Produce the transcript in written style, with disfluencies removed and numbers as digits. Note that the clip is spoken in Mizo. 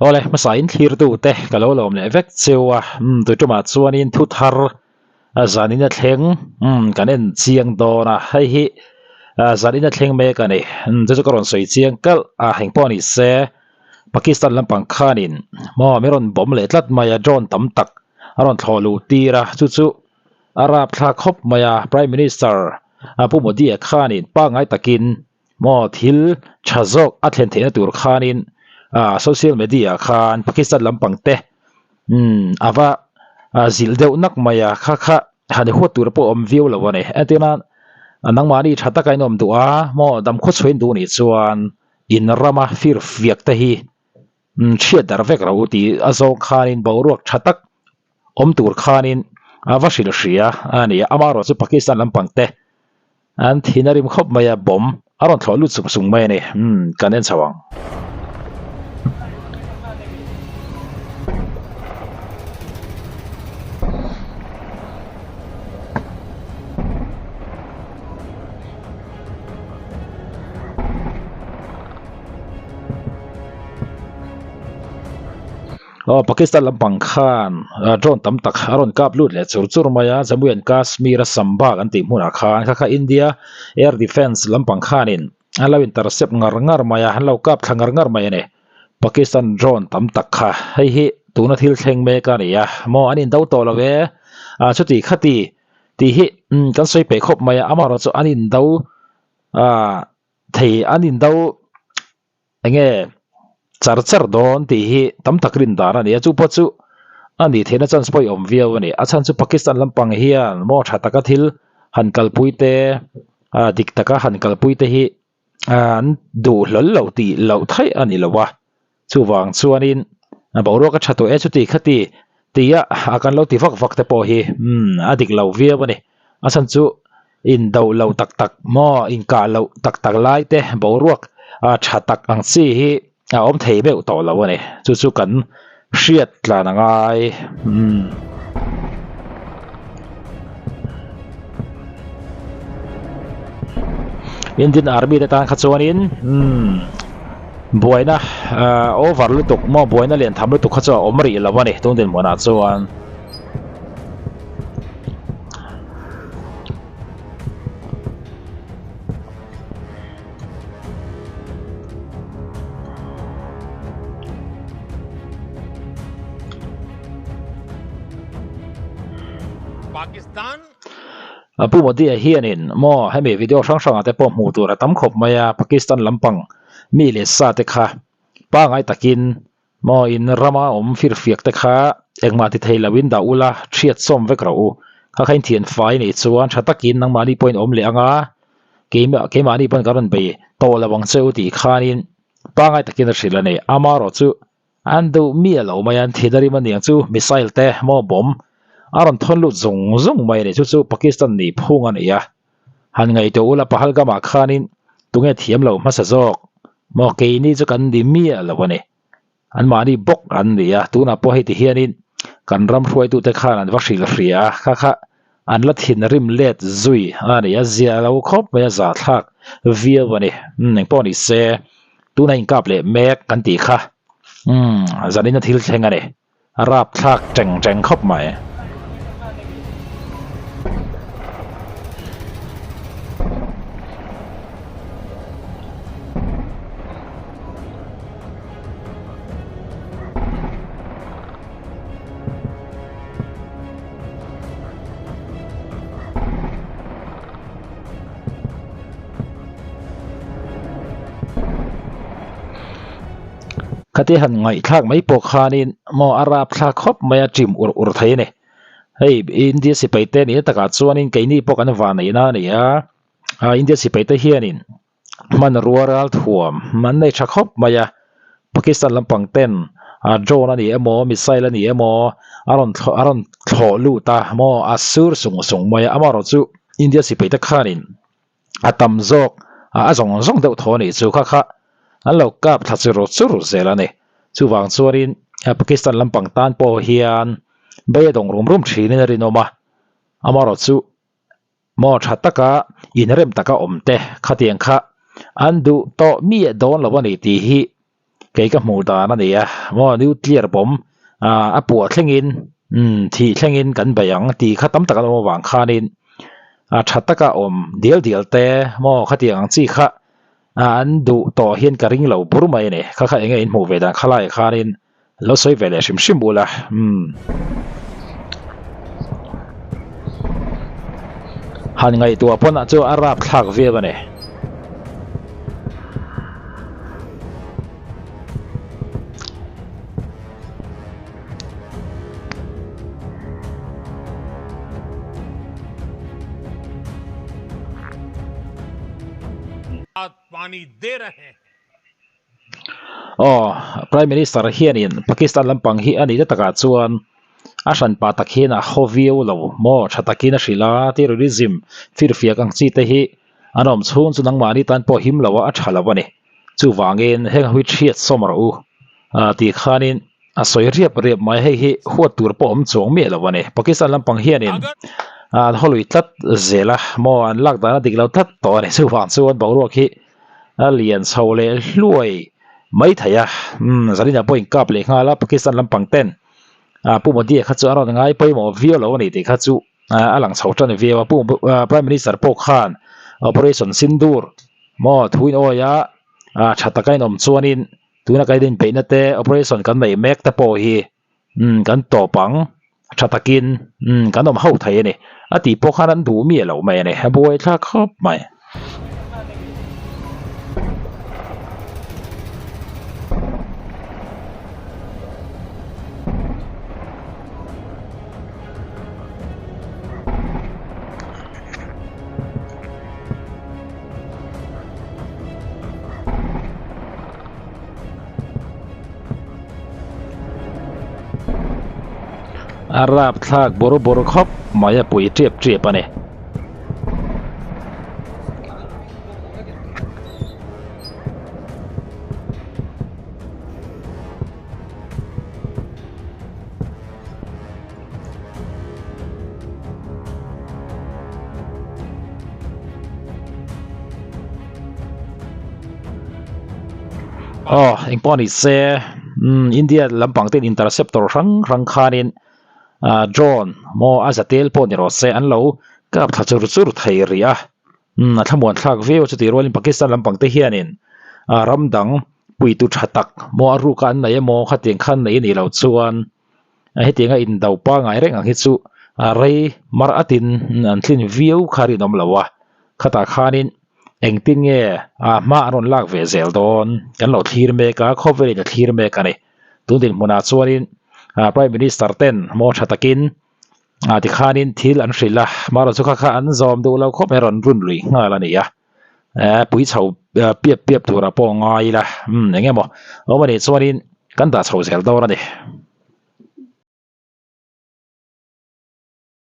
Awle hmasa in thlirtu te ka lo lawm leh vek cheu a, umm tui tumah chuanin thu thar zanin a thleng umm kan en chiang dawn a, hei hi zanin a thleng mek a ni, umm chu chu ka rawn sawi chiang kalh a, engpawh ni se Pakistan lampang khanin maw min rawn bawm leh tlat mai a, drone tam tak a rawn thlawh luh tir a, chu chu a rapthlak khawp mai a, Prime Minister Pu Modi-a khanin pangngai takin Maw thil tha zawk a thlen theihna tur khanin ah social media ah khan Pakistan lampang te umm a va zilh deuh nak mai a, kha kha han i huat tur pawh a awm viau lo a ni. Entir nan nangmahni tha taka in awm duh a maw damkhaw chhuain duh nih chuan in rama fir fiak te hi umm chhiat darh vek ro tih a zawng khanin boruak tha tak awm tur khanin a va hrilh hria a ni. Amaherawhchu Pakistan lampang te An thin a rim khawp mai a, bomb a rawn thlawh lut sung sung mai a ni. Umm, kan en chho ang. Aw Pakistan lampang khan drone tam tak a rawn kap lut leh chur chur mai a, Jammu and Kashmir a Samba kan tih hmunah khan kha kha India air defence lampang khanin an lo intercept ngar ngar mai a, an lo kap thla ngar ngar mai a ni. Pakistan drone tam tak kha hei hi tuna thil thleng mek a ni a, maw an indo tawh lo e, chuti khati tih hi kan sawi peih khawp mai a, amaherawhchu an indo thei an indo Enge char char dawn tih hi tam tak rin dan a ni a, chu pawh chu a nih theihna chance pawh i awm viau a ni. A chhan chu Pakistan lampang hian maw tha taka thil han kalpui te, ah dik taka han kalpui te hi an duh hlawl lo tih loh theih a ni lo a. Chuvang chuanin boruak a tha tawh e chuti khati tia a kan lo ti vak vak te pawh hi umm a dik lo viau a ni. A chhan chu Indo lo tak tak maw inkah loh tak tak lai te boruak tha tak ang chi hi a awm thei meuh tawh lo a ni. Chu chu kan hriat tlan a ngai. Umm. Indian Army te tan kha chuanin umm buaina over lutuk maw buaina lian tham lutuk kha chu a awm rih lo a ni tun dinhmunah chuan. Pu Modi-a hianin maw hemi video hrang hrangah te pawh hmuh tur a tam khawp mai a, Pakistan lampang mi leh sa te kha pangngai takin Maw in rama awm firfiak te kha engmah ti thei loin dah ula, thiat sawm vek rawh u. Kha kha in thian fai nei chuan tha takin nangmahni pawhin awm leh anga, keimah keimahni pawn ka rawn bei tawh lo ang che u tih khanin pangngai takin a hrilh a ni. Amaherawh chu an duh miah lo mai a, an thin a rim a niang chu missile te maw bomb a rawn thawn lut zung zung mai a ni. Chu chu Pakistan nih phung a ni a. Han ngaihtuah ula Pahalgam-ah khanin tunge thiam lo hmasa zawk maw keini chu kan ni miah lo a ni. Anmahni bawk an ni a, tunah pawh hei ti hianin kan ram hruaitute khan an va hrilh hria a, kha kha an la thinrim let zui a ni a, zia lo khawp mai a zahthlak viau a ni. Umm engpawh ni se tuna inkap leh mek kan tih kha umm zanin a thil thleng a ni. A rapthlak teng teng khawp mai. Khati han ngaihthlak mai pawh khanin maw a rapthlak khawp mai a ṭim ur ur thei a ni. Hei India sipai te nih na takah chuanin keini pawh kan vanneihna a ni a, ah India sipai te hianin hmanrua ral thuam an nei tha khawp mai a, Pakistan lampang ten ah drone a ni emaw missile a ni emaw a rawn a rawn thlawh lut a maw a sur sung sung mai a, amaherawhchu India sipai te khanin a tam zawk a zawng zawng deuh thaw a nih chu kha kha an lo kap thla chur chur zel a ni. Chuvang chuanin Pakistan lampang tan pawh hian bei a dawng rum rum thinin a rinawm a, amaherawhchu maw tha taka inrem taka awm te khatiang kha an duh tawh miah dawn lo a ni tih hi. Kei ka hmuh dan a ni a, maw nuclear bomb a puah thlengin thih thlengin kan bei ang tih kha tam tak an awm avang khanin a tha taka awm dial dial te maw khatiang ang chi kha an duh tawh hian ka ring lo bur mai a ni. Kha kha enge in hmuh ve dan khalaiah khanin lo sawi ve leh hrim hrim ula umm. Han ngaihtuah pawn ah chu a rap thlak viau a ni. Pani de rahe hain. Aw, Prime Minister hianin Pakistan lampang hi a nihna takah chuan a hranpa tak hian a haw viau lo maw? Tha takin a hrilh a, terrorism firfiak ang chi te hi an awm chhung chu nangmahni tan pawh him lo a, a tha lo a ni. Chuvangin heng ho hi chhiat sawm rawh u tih khanin a sawi riap riap mai. Hei hi huat tur pawh awm chuang miah lo a ni. Pakistan lampang hianin an haw lui tlat zel a maw? An lak dan a dik lo tlat tawh a ni. Chuvang chuan boruak hi a lian chho leh hluai mai thei a umm zaninah pawh inkap leh nghal a Pakistan lampang ten ah Pu Modi a kha chu a rawn ngai pawimawh viau lo a ni tih kha chu ah a lang chho tan viau a Pu Prime Minister pawh khan Operation Sindoor maw thu in awi a ah tha taka in awm chuanin tuna kan inbeihna te operation kan neih mek te pawh hi umm kan tawp ang tha takin umm kan awm ho thei a ni a tih pawh khan an duh miah loh mai a ni a buai thlak khawp mai. A rap thlak bawr bawr khawp mai a pui tep tep a ni. Aw engpawh ni se umm India lampang ten interceptor hrang hrang khanin ah drone maw a za tel pawh ni rawh se an lo kap thla chur chur thei rih a umm a thlamuan thlak viau chutih rualin Pakistan lampang te hianin ah ram dang puitu tha tak maw a ruka an nei emaw khatiang khan nei a nih loh chuan. Hetianga indo pangai reng ang hi chu a rei mar atin an tlin viau kha rinawm lo a, khatah khanin engtin nge a hma an rawn lak ve zel dawn kan lo thlir mek a, khawvelin a thlir mek a ni. Tun dinhmunah chuanin Prime Minister ten maw tha takin tikhanin thil an hrilh a, amaherawhchu kha kha an zawm duh lo khawp mai a rawn run lui nghal a ni a. Eh pui chho piap piap turah pawh ngai ila umm eng emaw awm a nih chuanin kan dah chho zel dawn a ni.